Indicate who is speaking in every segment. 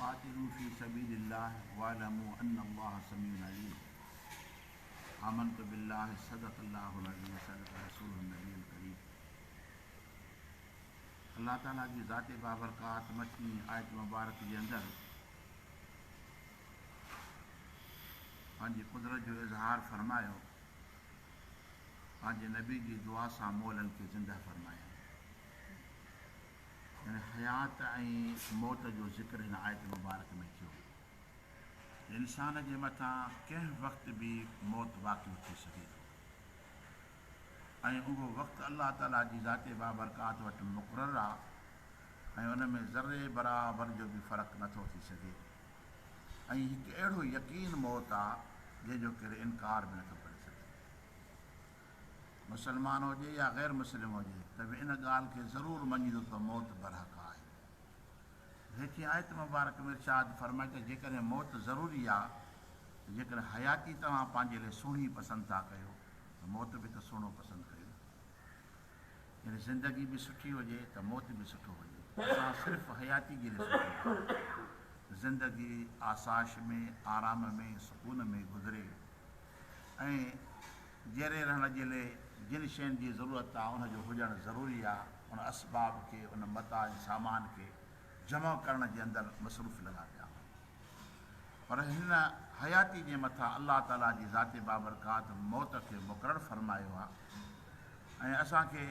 Speaker 1: وقاتلوا في سبيل الله واعلموا ان الله سميع عليم. آمنت بالله صدق الله العظيم وصدق رسوله النبي الڪريم. الله تعالي جي ذات بابرڪات مٿين آيت مبارڪ جي اندر پنهنجي قدرت جو اظهار فرمايو، پنهنجي نبي جي دعا سان مئلن کي زنده فرمايائين. يعني حيات ۽ موت جو ذڪر هن آيت مبارڪ ۾ ٿيو. انسان جي مٿان ڪنهن وقت به موت واقع ٿي سگهي ٿو ۽ اهو وقت الله تعاليٰ جي ذات بابرڪات وٽ مقرر آ ۽ ان ۾ ذري برابر جو به فرق نٿو ٿي سگهي ۽ هڪ اهڙو يقين موت آ جنهن جو ڪير انڪار به نٿو ڪري سگهي. مسلمان هجي يا غير مسلم هجي ته به ان ڳالهه کي ضرور مڃيندو ته موت برحق آهي. هيٺين آيت مبارڪ ۾ ارشاد فرمائي ته جيڪڏهن موت ضروري آ ته جيڪڏهن حياتي توهان پنهنجي لئه سهڻي پسند ٿا ڪيو ته موت به ته سهڻو پسند ڪيو. يعني زندگي به سٺي هجي ته موت به سٺو هجي. اسان صرف حياتي جي لئه سوچيون ٿا ته زندگي آسائش ۾، آرام ۾، سڪون ۾ گذري ۽ جيئري رهڻ جي لئه جن شين جي ضرورت آ ان جو هجڻ ضروري آ، ان اسباب کي، ان متاع ۽ سامان کي جمع ڪرڻ جي اندر مصروف لڳا پيا آهيون. پر هن حياتي جي مٿان الله تعاليٰ جي ذات بابرڪات موت کي مقرر فرمايو آ ۽ اسان کي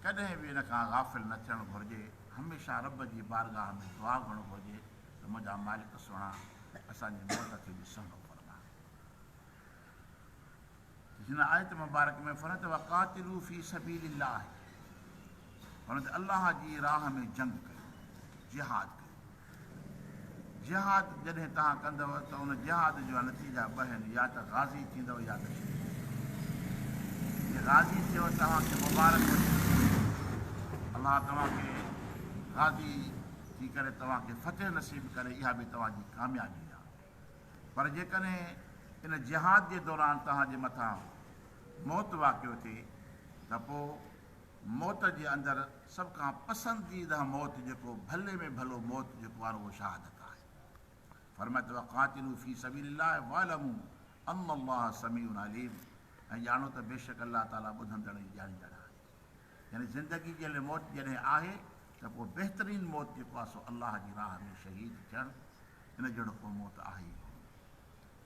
Speaker 1: ڪڏهن به ان کان غافل نه ٿيڻ گهرجي، هميشه رب جي بارگاهه ۾ دعا گهرڻ گهرجي ته منهنجا مالڪ سهڻا اسان جي موت کي به سهڻو فرماء. هن آيت مبارڪ ۾ فرمايو ته وقاتلوا في سبيل الله، فرمايو ته الله جي راهه ۾ جنگ ڪيو، جهاد ڪيو. جهاد جڏهن توهان ڪندؤ ته ان جهاد جا نتيجا ٻه آهن، يا ته غازي ٿيندؤ يا ته شهيد ٿيندؤ. جي غازي ٿيو توهان کي مبارڪ هجي، الله توهان کي غازي ٿي ڪري توهان کي فتح نصيب ڪري، اها به توهان جي ڪاميابي آهي. پر جيڪڏهن ان جهاد جي دوران توهان جي مٿان موت واقع ٿئي ته پوء موت جي اندر سڀ کان پسنديده موت جيڪو ڀلي ۾ ڀلو موت جيڪو آهي اهو شهادت آهي. فرمايو ته وقاتلوا في سبيل الله واعلموا ان الله سميع عليم ۽ ڄاڻو ته بيشڪ الله تعالي ٻڌندڙ ۽ ڄاڻيندڙ آهي. يعني زندگي جي لاء موت جڏهن آهي ته پوء بهترين موت جيڪو آهي سو الله جي راهه ۾ شهيد ٿيڻ ان جهڙو ڪو موت آهي ئي ڪونه.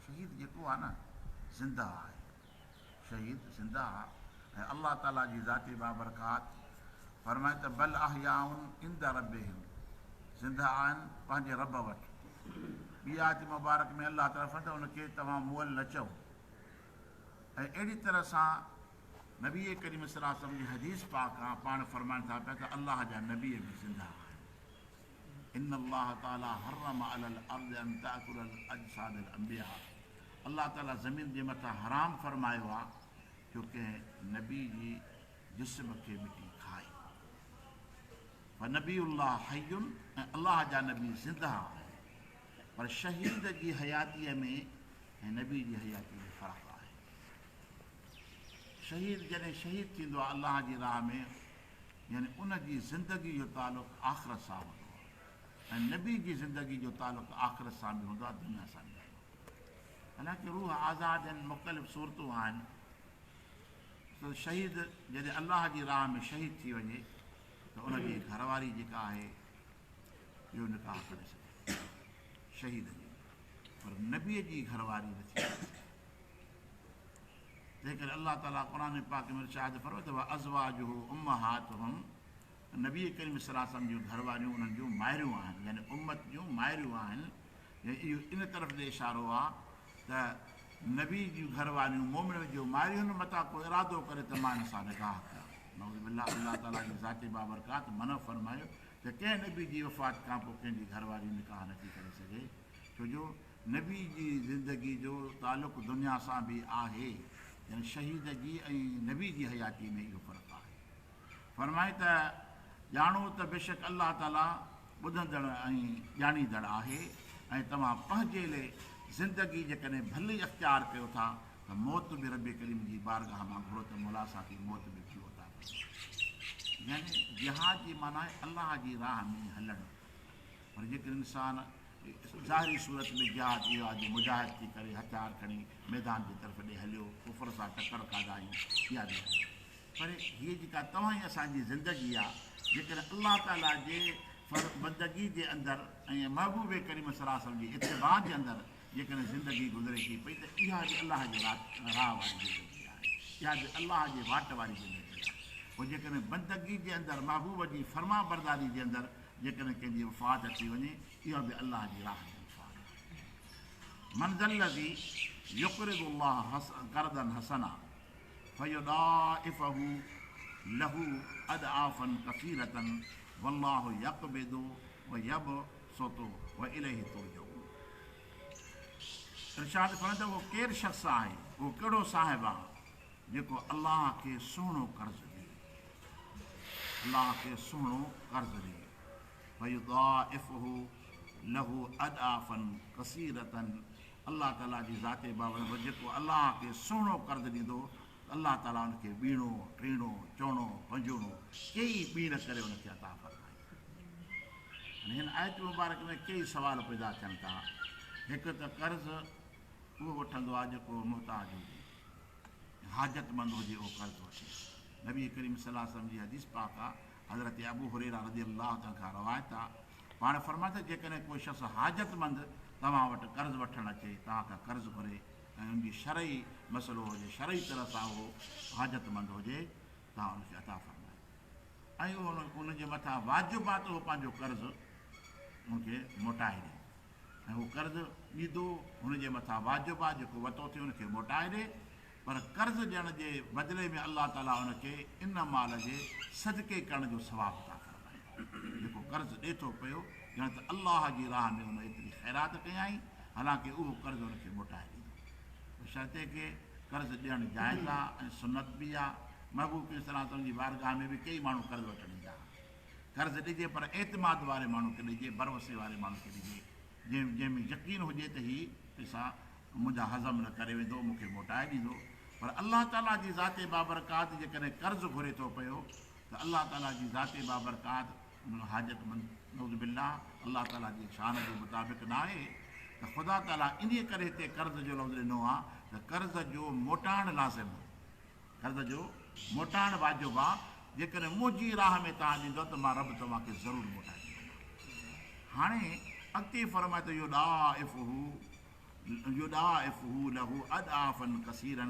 Speaker 1: شهيد جيڪو آهي نه زنده آهي. شهيد زنده آهي ۽ الله تعالي جي ذات بابرڪات فرمائي ته بل احياء عند ربهم زنده آهن پنهنجي رب وٽ. ٻي آيت مبارڪ ۾ الله تعالي فرمائي ته ان کي توهان مئل نه چئو ۽ اهڙي طرح سان نبي ڪريم صلي الله عليه وسلم جي حديث پاڪ آ پاڻ فرمائن ٿا پيا ته الله جا نبي به زنده آهن. ان الله تعالي حرم علي الارض ان تاڪل الاجساد الانبياء الله تعالي زمين جي مٿان حرام فرمايو آ جو ڪنهن نبي جي جسم کي مٽي کائي. فنبي الله حي ۽ الله جا نبي زنده آهن پر شهيد جي حياتيء ۾ ۽ نبي جي حياتي ۾ فرق آهي. شهيد جڏهن شهيد ٿيندو آهي الله جي راهه ۾ يعني ان جي زندگي جو تعلق آخرت سان هوندو آهي ۽ نبي جي زندگي جو تعلق آخرت سان به هوندو آهي دنيا سان به هوندو آهي. حالانڪه روح آزاد آهن مختلف صورتون آهن ته شهيد جڏهن الله جي راهه ۾ شهيد ٿي وڃي ته ان جي گهر واري جيڪا آهي اهو نڪاح ڪري سگهي ٿي شهيد جي پر نبي جي گهر واري نٿي ڪري سگهي. تنهن ڪري الله تعاليٰ قرآن پاڪ ۾ ارشاد فرمايو ته وازواجه امهاتهم نبي ڪريم صلي الله عليه وسلم جون گهر واريون انهن جون مائريون آهن يعني امت جون مائريون آهن يعني اهو ان طرف ڏي اشارو آهي ته نبي جون گهر واريون مومنن جون مائريون متان ڪو ارادو ڪري ته مان ان سان نڪاح ڪيان نعوذ بالله الله تعاليٰ جي ذات بابرڪات منع فرمايو ته ڪنهن نبي جي وفات کان پوء ڪنهن جي گهر واري نڪاح نٿي ڪري سگهي ڇو جو نبي جي زندگي جو تعلق دنيا سان به آهي يعني شهيد جي ۽ نبي جي حياتي ۾ اهو فرق آهي. فرمائي ته ڄاڻو ته بيشڪ الله تعالي ٻڌندڙ ۽ ڄاڻيندڙ آهي ۽ توهان پنهنجي لئه زندگي جيڪڏهن ڀلي اختيار ڪيو ٿا ته موت به رب ڪريم جي بارگاهه مان گهرو ته مولا اسان کي موت به ڀلو عطا فرماء. يعني جهاد جي معنيٰ آهي الله جي راهه ۾ هلڻ پر جيڪڏهن انسان ظاهري صورت ۾ جهاد اهو آهي جو مجاهد ٿي ڪري هٿيار کڻي ميدان جي طرف ڏي هليو، ڪفر سان ٽڪر کاڌائين، اها به آهي. پر هيء جيڪا توهان ۽ اسان جي زندگي آهي، جيڪڏهن الله تعاليٰ جي بندگي جي اندر ۽ محبوب ڪريم صلي الله عليه وسلم جي اتباع جي اندر جيڪڏهن زندگي گذري ٿي پئي ته اها به الله جي راهه واري زندگي آهي، اها به الله جي واٽ واري زندگي آهي. پوء جيڪڏهن بندگي جي اندر محبوب جي فرمانبرداري جي اندر جيڪڏهن ڪنهن جي وفات اچي وڃي، اها به الله جي راهه ۾ وفات آهي. من ذا الذي يقرض الله قرضا حسنا فيضاعفه له اضعافا كثيرة والله يقبض ويبسط واليه ترجعون. ارشاد فرمائي ٿو اهو ڪير شخص آهي، اهو ڪهڙو صاحب آهي جيڪو الله کي سهڻو قرض ڏئي، الله کي سهڻو قرض ڏئي، فيضاعفه له اضعافا ڪثيرة، الله تعالي جي ذات بابرڪت جيڪو الله کي سهڻو قرض ڏيندو ته الله تعالي ان کي ٻيڻو، ٽيڻو، چوڻو، پنجوڻو ڪيئي ٻيڻ ڪري ان کي عطا فرمائيندو. هاڻي هن آيت مبارڪ ۾ ڪيئي سوال پيدا ٿين ٿا. هڪ ته قرض اهو وٺندو آهي جيڪو محتاج هجي، حاجتمند هجي اهو قرض وٺي. نبي ڪريم صلي الله عليه وسلم جي حديث پاڪ آ، حضرت ابو هريره رضي الله تعالٰي کان روايت آ، پاڻ فرمائن ٿا جيڪڏهن ڪو شخص حاجتمند توهان وٽ قرض وٺڻ اچي، توهان کان قرض گهري ۽ ان جي شرعي مسئلو هجي، شرعي طرح سان اهو حاجتمند هجي، توهان ان کي عطا فرمايو ۽ اهو ان جي مٿان واجب آ ته اهو پنهنجو قرض ان کي موٽائي ڏي ۽ هو قرض ڏيندو هن جي مٿان واجب آ جيڪو ورتو اٿئي ان کي موٽائي ڏي پر قرض ڏيڻ جي بدلي ۾ الله تعاليٰ ان کي ان مال جي صدقي ڪرڻ جو ثواب عطا فرمائيندو. جيڪو قرض ڏي ٿو پيو ڄڻ ته الله جي راهه ۾ ان ايتري خيرات ڪيائين، حالانڪه اهو قرض ان کي موٽائي ڏيندو. بشرطيڪه قرض ڏيڻ جائز آ ۽ سنت به آ. محبوب ڪريم صلي الله عليه وسلم جي بارگاهه ۾ به ڪيئي ماڻهو قرض وٺڻ ايندا ها. قرض ڏجي پر اعتماد واري ماڻهو کي ڏجي، ڀروسي واري ماڻهو کي ڏجي، جنهن ۾ يقين هجي ته هي پئسا منهنجا هضم نه ڪري ويندو، مون کي موٽائي ڏيندو. پر الله تعاليٰ جي ذات بابرڪات جيڪڏهن قرض گهري ٿو پيو ته الله تعاليٰ جي ذات بابرڪات ان کان حاجتمند، نعوذ بالله، الله تعاليٰ جي شان جي مطابق ناهي ته خدا تعاليٰ انهيء ڪري هتي قرض جو لفظ ڏنو آهي ته قرض جو موٽائڻ لازم آهي، قرض جو موٽائڻ واجب آهي، جيڪڏهن منهنجي راهه ۾ توهان ڏيندؤ ته مان رب توهان کي ضرور موٽائي ڏيندومانء. هاڻي اڳتي فرمائي ٿو يضاعفه يضاعفه له اضعافا ڪثيرا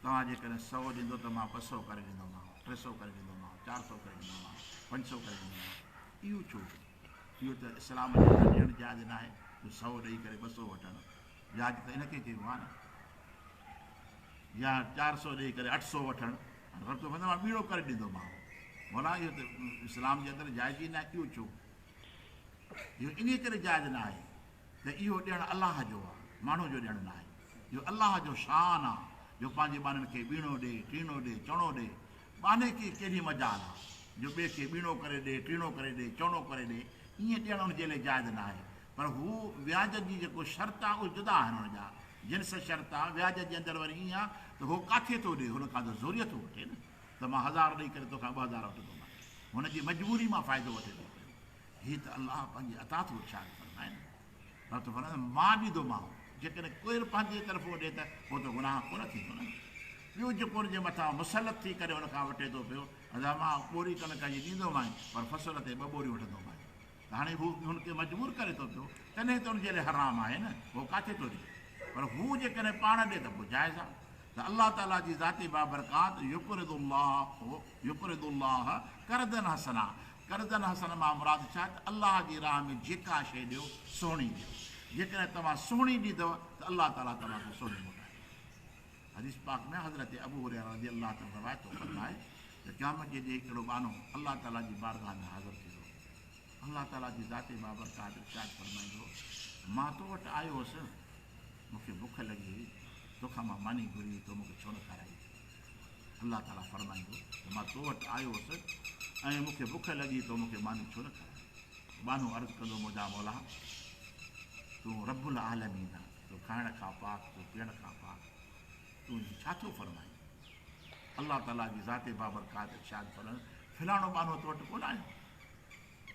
Speaker 1: توهان جيڪڏهن سئو ڏيندو ته مان 200 ڪري ڏيندومانء، 300 ڪري ڏيندومانء، 400 ڪري ڏيندومانء، 500 ڪري ڏيندومانء. اهو ڇو؟ اهو ته اسلام جي اندر ڏيڻ جائز ناهي جو سئو ڏئي ڪري 200 وٺڻ. وياج ته ان کي چئبو آهي نه. يا 400 ڏئي ڪري 800 وٺڻ. هاڻي رب ٿو فرمائي مان ٻيڻو ڪري ڏيندومانء. مولا اهو ته اسلام جي اندر جائز ئي ناهي. اهو ڇو؟ اهو انهيء ڪري جائز ناهي ته اهو ڏيڻ الله جو آهي، ماڻهو جو ڏيڻ ناهي. اهو الله جو شان آهي جو پنهنجي ٻانهن کي ٻيڻو ڏي، ٽيڻو ڏي، چوڻو ڏي. ٻانهي کي ڪهڙي مجال آهي جو ٻئي کي ٻيڻو ڪري ڏي، ٽيڻو ڪري ڏي، چوڻو ڪري ڏي. ائين ڏيڻ ان جي لاء جائز ناهي. پر هو وياج جي جيڪو شرط آهي اهي جدا آهن ان جا جنس شرط آهي. وياج جي اندر وري ائين آهي ته هو ڪاٿي ٿو ڏي، هن کان ته زوريء ٿو وٺي نه ته مان هزار ڏئي ڪري توکان 2000 وٺندومانء. هن جي مجبوري مان فائدو وٺي ٿو پيو. هي ته الله پنهنجي عطا ٿو ارشاد فرمائي نه. رب ٿو فرمائي ته مان ڏيندومانء، جيڪڏهن ڪير پنهنجي طرفون ڏي ته پوء ته گناهه ڪونه ٿيندو نه. ٻيو جيڪو ان جي مٿان مسلط ٿي ڪري ان کان وٺي ٿو پيو، ادا مان ٻوري ڪڻڪ جي ڏيندومانء پر فصل تي ٻه ٻوريون وٺندومانء ته هاڻي هو هن کي مجبور ڪري ٿو پيو، تڏهن ته ان جي لاء حرام آهي نه، هو ڪاٿي ٿو ڏي، پر هو جيڪڏهن پاڻ ڏي ته پوء جائز آهي ته الله تعاليٰ جي ذات بابرڪات يقرض الله يقرض الله قرضا حسنا، قرضا حسنا مان مراد ڇا آهي ته الله جي راهه ۾ جيڪا شيء ڏيو سهڻي ڏيو، جيڪڏهن توهان سهڻي ڏيندؤ ته الله تعاليٰ توهان کي سهڻي موٽائيندو. حديث پاڪ ۾ حضرت ابو هريره رضي الله تعالٰي عنه روايت ٿو فرمائي ته قيامت جي ڏينهن هڪڙو ٻانهو الله تعالٰي جي بارگاهه ۾ حاضر ٿيندو. الله تعالٰي جي ذات بابرڪات ارشاد فرمائيندو، مان تو وٽ آيو هوس، مون کي بک لڳي هئي، توکان مان ماني گهري هئي، تو مون کي ڇو نه کارائي؟ الله تعالٰي فرمائيندو ته مان تو وٽ آيو هوس ۽ مون کي بک لڳي، تو مون کي ماني ڇو نه کارائي؟ ٻانهو عرض ڪندو، منهنجا مولا! تون رب العالمين آهين، تون کائڻ کان پاڪ، تون پيئڻ کان پاڪ، تون هي ڇا ٿو فرمائين؟ الله تعاليٰ جي ذات بابرڪات ارشاد فرمايو، فلاڻو ٻانهو تو وٽ ڪونه آيو،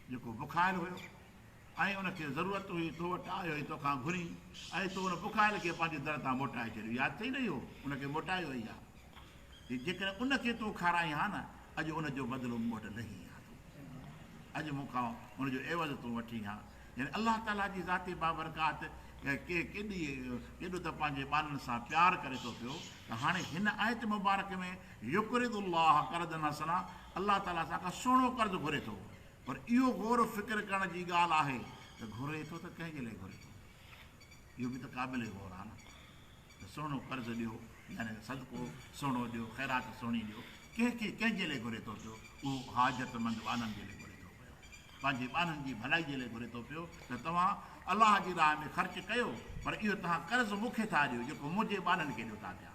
Speaker 1: جيڪو بکايل هيو، ۽ ان کي ضرورت هئي، تو وٽ آيو ۽ توکان گهري، ۽ تو ان بکايل کي پنهنجي در تان موٽائي ڇڏيو. ياد اٿئي نه اهو؟ ان کي موٽايو وئي ها. جيڪڏهن ان کي تون کارائين ها نه، اڄ ان جو بدلو مون وٽ لهين ها تون. اڄ مون کان ان جو عيوض تون وٺين ها. يعني الله تعاليٰ جي ذات بابرڪات ڪيڏي ڪيڏو ته پنهنجي ٻانهن سان پيار ڪري ٿو پيو ته هاڻي هن آيت مبارڪ ۾ يقرض الله قرضا حسنا الله تعاليٰ اسان کان سهڻو قرض گهري ٿو پر اهو غور و فڪر ڪرڻ جي ڳالهه آهي ته گهري ٿو ته ڪنهن جي لاء گهري ٿو؟ اهو به ته قابل غور آهي نه ته سهڻو قرض ڏيو يعني صدقو سهڻو ڏيو، خيرات سهڻي ڏيو، ڪنهن کي ڪنهن جي لاء گهري ٿو پيو؟ اهو حاجتمند ٻانهن جي لاء گهري ٿو پيو، پنهنجي ٻانهن جي ڀلائي جي لاء گهري ٿو پيو ته توهان الله جي راهه ۾ خرچ ڪيو پر اهو توهان قرض مون کي ٿا ڏيو جيڪو منهنجي ٻانهن کي ڏيو ٿا پيا.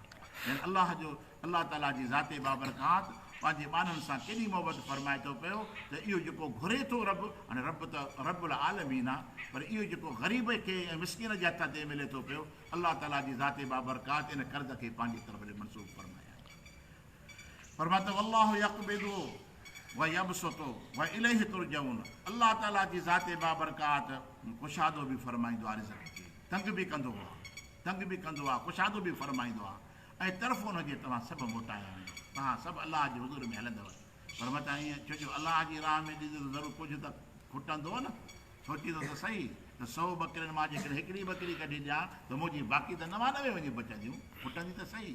Speaker 1: يعني الله جو الله تعاليٰ جي ذات بابرڪات پنهنجي ٻانهن سان ڪيڏي محبت فرمائي ٿو پيو ته اهو جيڪو گهري ٿو رب، هاڻي رب ته رب العالمين آ، پر اهو جيڪو غريب کي ۽ مسڪين جي هٿ تي ملي ٿو پيو، الله تعاليٰ جي ذات بابرڪات ان قرض کي پنهنجي طرف ڏي منسوب فرمائي آهي. فرمائي ٿو والله يقبض ويبسط واليه ترجعون الله تعاليٰ جي ذات بابرڪات ڪشادو به فرمائيندو آ رزق کي، تنگ به ڪندو آ، تنگ به ڪندو آ، ڪشادو به فرمائيندو آ. ۽ طرف ان جي توهان سڀ موٽايا ويندؤ، توهان سڀ الله جي حضور ۾ هلندؤ، پر متان ائين، ڇو جو الله جي راهه ۾ ڏيندو ته ضرور ڪجهه ته کٽندو نه، سوچيندو ته سهي ته سئو ٻڪرين مان جيڪڏهن هڪڙي ٻڪري ڪڍي ڏيان ته منهنجي باقي ته 99 وڃي بچنديون، کٽندي ته سهي،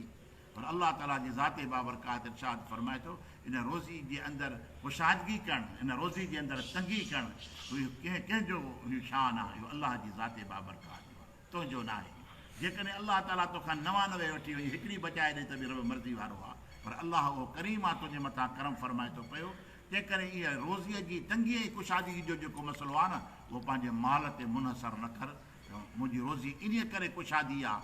Speaker 1: پر الله تعاليٰ جي ذات بابرڪات ارشاد فرمائي ٿو، ان روزي جي اندر ڪشادگي ڪرڻ، ان روزي جي اندر تنگي ڪرڻ، اهو ڪنهن ڪنهن جو اهو شان آهي، اهو الله جي ذات بابرڪات جو آهي. تنهنجو ناهي. جيڪڏهن الله تعاليٰ توکان 99 وٺي وڃي هڪڙي بچائي ڏئي ته به رب مرضي وارو آ، پر الله اهو ڪريم آ تنهنجي مٿان ڪرم فرمائي ٿو پيو، تنهنڪري اها روزيء جي تنگي ۽ ڪشادگي جو جيڪو مسئلو آ نه اهو پنهنجي مال تي منحصر نه ڪر ته منهنجي روزي انهيء ڪري ڪشادي آ،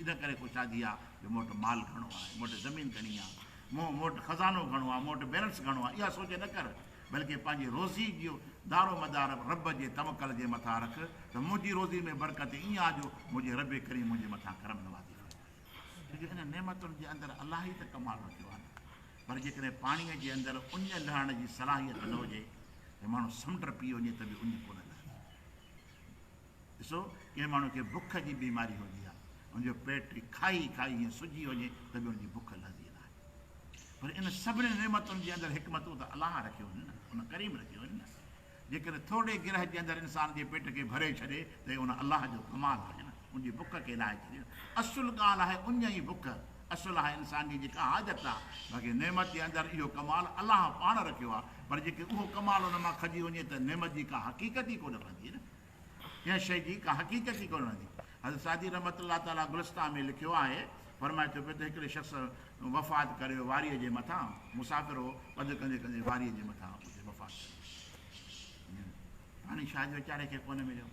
Speaker 1: ان ڪري ڪشادي آ جو مون وٽ مال گهڻو آهي، مون وٽ زمين گهڻي آ، مون وٽ خزانو گهڻو آ، مون وٽ بيلنس گهڻو آ، اها سوچ نه ڪر. بلڪه پنهنجي روزي جو دارومدار رب جي توڪل جي مٿان رک ته منهنجي روزي ۾ برڪت ائين آ جو منهنجي رب ڪريم منهنجي مٿان ڪرم نوازي فرمائي. ڇو جو انهن نعمتن جي اندر الله ئي ته ڪمال رکيو آ نه. پر جيڪڏهن پاڻيء جي اندر اڃ لهڻ جي صلاحيت نه هجي ته ماڻهو سمنڊ پي وڃي ته به اڃ ڪونه لهندي. ڏسو ڪنهن ماڻهو کي بک جي بيماري هوندي آ، ان جو پيٽ کائي کائي ائين سجي وڃي ته به ان جي بک لهندي ناهي. پر ان سڀني نعمتن جي اندر حڪمتون ته الله رکيون آهن نه، ان ڪريم رکيون آهن نه. جيڪڏهن ٿورڙي گرهه جي اندر انسان جي پيٽ کي ڀري ڇڏي ته اهو ان الله جو ڪمال آهي نه، ان جي بک کي لاهي ڇڏي نه. اصل ڳالهه آهي اڃ ۽ بک، اصل آهي انسان جي جيڪا حاجت آهي. باقي نعمت جي اندر اهو ڪمال الله پاڻ رکيو آهي، پر جيڪي اهو ڪمال ان مان کڄي وڃي ته نعمت جي ڪا حقيقت ئي ڪونه رهندي نه. ڪنهن شيء جي ڪا حقيقت ئي ڪونه رهندي. حضرت سعدي رحمة الله تعاليٰ گلستان ۾ لکيو آهي، فرمائي ٿو پيو ته هڪڙي شخص وفات ڪري ويو واريء جي مٿان، مسافر هو، پنڌ ڪندي ڪندي واريء جي مٿان اتي وفات ڪري ويو. پاڻي شايد ويچاري کي ڪونه مليو،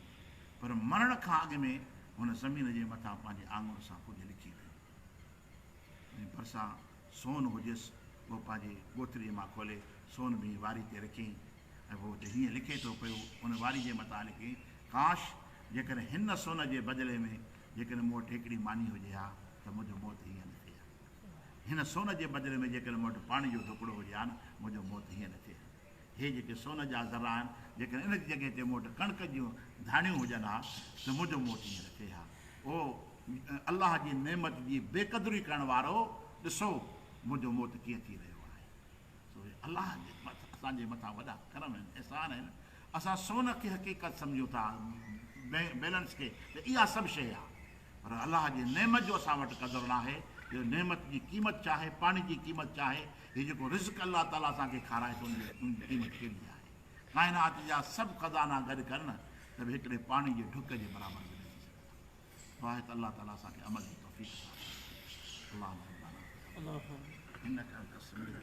Speaker 1: پر مرڻ کان اڳ ۾ هن زمين جي مٿان پنهنجي آڱر سان ڪجهه لکي ويو. ۽ ڀرسان سون هجيس، اهو پنهنجي ڳوٿريء مان کولي سون به واري تي رکيائين. ۽ پوء اتي هيئن لکي ٿو پيو، ان واري جي مٿان لکي، ڪاش! جيڪڏهن هن سون جي بدلي ۾ جيڪڏهن مون وٽ هڪڙي ماني هجي ها ته منهنجو موت هيئن نه ٿئي ها. هن سون جي بدلي ۾ جيڪڏهن مون وٽ پاڻي جو ڌڪڙو هجي ها نه، منهنجو موت هيئن نه ٿئي ها. هي جيڪي سون جا ذرا آهن، جيڪڏهن ان جي جڳهه تي مون وٽ ڪڻڪ جون ڌاڻيون هجن ها ته منهنجو موت هيئن نه ٿئي ها. او الله جي نعمت جي بيقدري ڪرڻ وارؤ! ڏسو، منهنجو موت ڪيئن ٿي رهيو آهي. سو هي الله جي اسان جي مٿان وڏا ڪرم آهن، احسان آهن. اسان سون کي حقيقت سمجهون ٿا، بيلنس کي ته اها سڀ شيء آهي، پر الله جي نعمت جو اسان وٽ قدر ناهي جو نعمت جي قيمت ڇا آهي، پاڻي جي قيمت ڇا آهي، هي جيڪو رزق الله تعاليٰ اسان کي کارائي ٿو ان جي قيمت ڪهڙي آهي. ڪائنات جا سڀ خزانا گڏ ڪر نه ته به هڪڙي پاڻي جي ڍڪ جي برابر به نه ٿي سگهندا. دعا آهي ته الله تعاليٰ اسان کي عمل جي توفيق عطا فرمائي. اللهم ربنا تقبل انك انت السميع.